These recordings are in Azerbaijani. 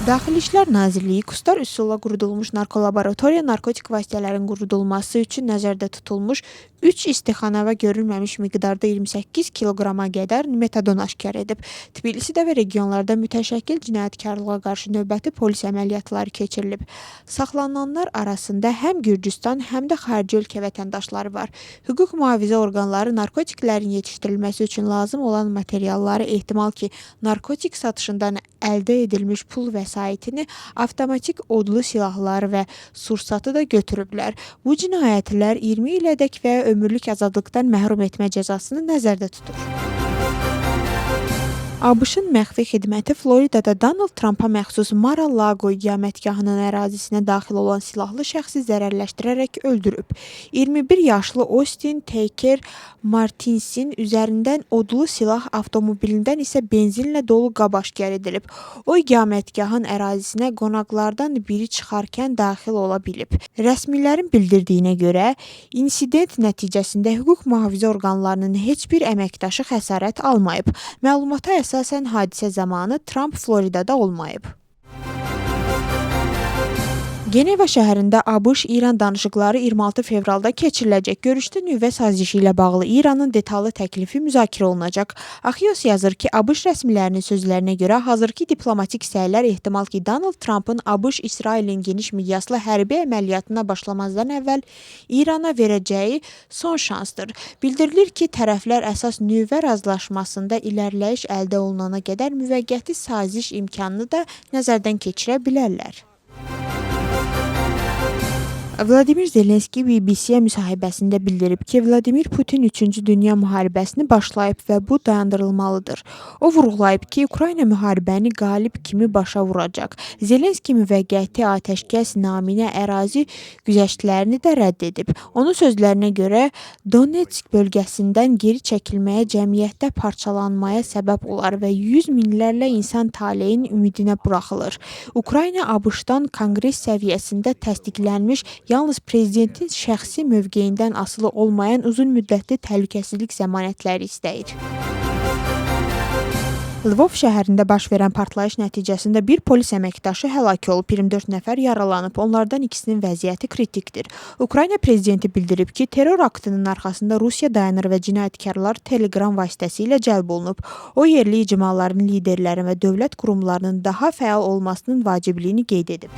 Daxili İşlər Nazirliyi kustar üsulla qurudulmuş narkolaboratoriya narkotik vasitələrin qurudulması üçün nəzərdə tutulmuş 3 istixana və görülməmiş miqdarda 28 kiloqrama qədər metadon aşkar edib. Tbilisidə və regionlarda mütəşəkkil cinayətkarlığa qarşı növbəti polis əməliyyatları keçirilib. Saxlanılanlar arasında həm Gürcüstan, həm də xarici ölkə vətəndaşları var. Hüquq mühafizə orqanları narkotiklərin yetişdirilməsi üçün lazım olan materialları, ehtimal ki, narkotik satışından əldə edilmiş pul vəsaitini, avtomatik odlu silahları və sursatı da götürüblər. Bu cinayətlər 20 ilədək və ömürlük azadlıqdan məhrum etmə cəzasını nəzərdə tutur. ABŞ-ın məxfi xidməti Floridada Donald Trumpa məxsus Mar-a-Lago iqamətgahının ərazisinə daxil olan silahlı şəxsi zərərləşdirərək öldürüb. 21 yaşlı Austin Taker Martinsin üzərindən odlu silah, avtomobilindən isə benzinlə dolu qab aşkar edilib. O iqamətgahın ərazisinə qonaqlardan biri çıxarkən daxil ola bilib. Rəsmilərin bildirdiyinə görə, insident nəticəsində hüquq mühafizə orqanlarının heç bir əməkdaşı xəsarət almayıb. Məlumata əsasən hadisə zamanı Trump Floridada olmayıb. Geneva şəhərində ABŞ-İran danışıqları 26 fevralda keçiriləcək. Görüşdə nüvə sazişi ilə bağlı İranın detallı təklifi müzakirə olunacaq. Axios yazır ki, ABŞ rəsmilərinin sözlərinə görə hazırki diplomatik səylər ehtimal ki, Donald Trumpın ABŞ-İsrailin geniş miqyaslı hərbi əməliyyatına başlamazdan əvvəl İrana verəcəyi son şansdır. Bildirilir ki, tərəflər əsas nüvə razılaşmasında irəliləyiş əldə olunana qədər müvəqqəti saziş imkanını da nəzərdən keçirə bilərlər. Vladimir Zelenski BBC-yə müsahibəsində bildirib ki, Vladimir Putin 3-cü Dünya müharibəsini başlayıb və bu dayandırılmalıdır. O vurğulayıb ki, Ukrayna müharibəni qalib kimi başa vuracaq. Zelenski müvəqqəti atəşkəs naminə ərazi güzəştlərini də rədd edib. Onun sözlərinə görə Donetsk bölgəsindən geri çəkilməyə cəmiyyətdə parçalanmaya səbəb olar və yüz minlərlə insan taleyin ümidinə buraxılır. Ukrayna ABŞ-dan Konqres səviyyəsində təsdiqlənmiş, yalnız prezidentin şəxsi mövqeyindən asılı olmayan uzunmüddətli təhlükəsizlik zəmanətləri istəyir. Lvov şəhərində baş verən partlayış nəticəsində bir polis əməkdaşı həlak olub, 24 nəfər yaralanıb. Onlardan ikisinin vəziyyəti kritikdir. Ukrayna prezidenti bildirib ki, terror aktının arxasında Rusiya dayanır və cinayətkarlar Telegram vasitəsilə cəlb olunub. O yerli icmaların liderlərin və dövlət qurumlarının daha fəal olmasının vacibliyini qeyd edib.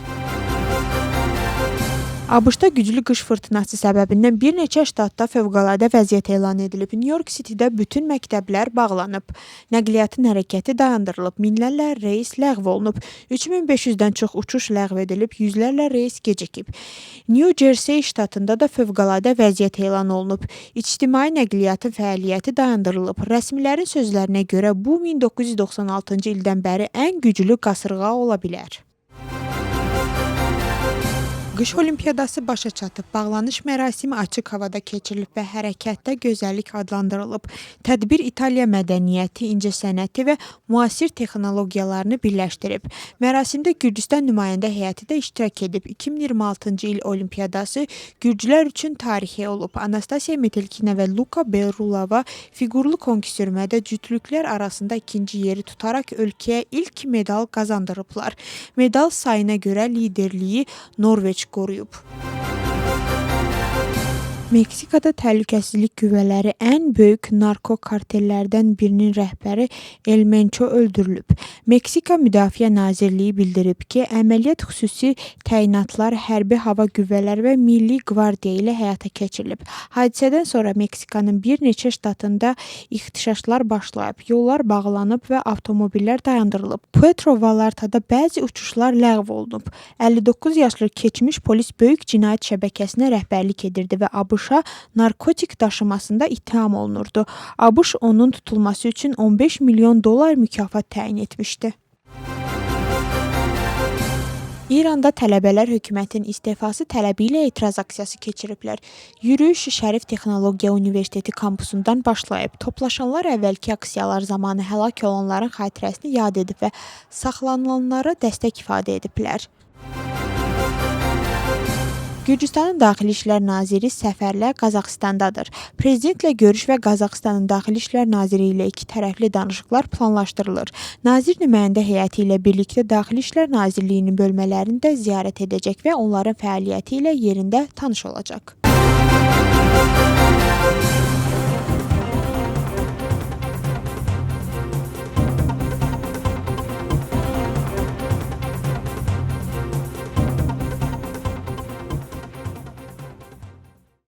ABŞ-da güclü qış fırtınası səbəbindən bir neçə ştatda fövqəladə vəziyyət elan edilib. New York City-də bütün məktəblər bağlanıb. Nəqliyyatın hərəkəti dayandırılıb. Minlərlə reys ləğv olunub. 3500-dən çox uçuş ləğv edilib, yüzlərlə reys gecikib. New Jersey ştatında da fövqəladə vəziyyət elan olunub. İctimai nəqliyyatın fəaliyyəti dayandırılıb. Rəsmilərin sözlərinə görə bu 1996-cı ildən bəri ən güclü qasırğa ola bilər. Qış Olimpiyadası başa çatıb. Bağlanış mərasimi açıq havada keçirilib və hərəkətdə gözəllik adlandırılıb. Tədbir İtaliya mədəniyyəti, incəsənəti və müasir texnologiyalarını birləşdirib. Mərasimdə Gürcüstan nümayəndə heyəti də iştirak edib. 2026-cı il Olimpiyadası gürcülər üçün tarixi olub. Anastasiya Metelkina və Luka Berulava fiqurlu konki sürmədə cütlüklər arasında ikinci yeri tutaraq ölkəyə ilk medal qazandırıblar. Medal sayına görə liderliyi Norveç qoruyub. Meksikada təhlükəsizlik qüvvələri ən böyük narkokartellərdən birinin rəhbəri El Mencho öldürülüb. Meksika Müdafiə Nazirliyi bildirib ki, əməliyyat xüsusi təyinatlar, hərbi hava qüvvələri və Milli Qvardiya ilə həyata keçirilib. Hadisədən sonra Meksikanın bir neçə ştatında ixtişaşlar başlayıb, yollar bağlanıb və avtomobillər dayandırılıb. Puerto Vallartada bəzi uçuşlar ləğv olunub. 59 yaşlı keçmiş polis böyük cinayət şəbəkəsinə rəhbərlik edirdi və ABŞ-a narkotik daşımasında ittiham olunurdu. ABŞ onun tutulması üçün 15 milyon dollar mükafat təyin etmişdi. İranda tələbələr hökumətin istefası tələbi ilə etiraz aksiyası keçiriblər. Yürüyüş Şərif Texnologiya Universiteti kampusundan başlayıb. Toplaşanlar əvvəlki aksiyalar zamanı həlak olanların xatirəsini yad edib və saxlanılanlara dəstək ifadə ediblər. Gürcüstanın Daxili İşlər Naziri səfərlə Qazaxıstandadır. Prezidentlə görüş və Qazaxıstanın Daxili İşlər Naziri ilə iki tərəfli danışıqlar planlaşdırılır. Nazir nümayəndə heyəti ilə birlikdə Daxili İşlər Nazirliyinin bölmələrini də ziyarət edəcək və onların fəaliyyəti ilə yerində tanış olacaq.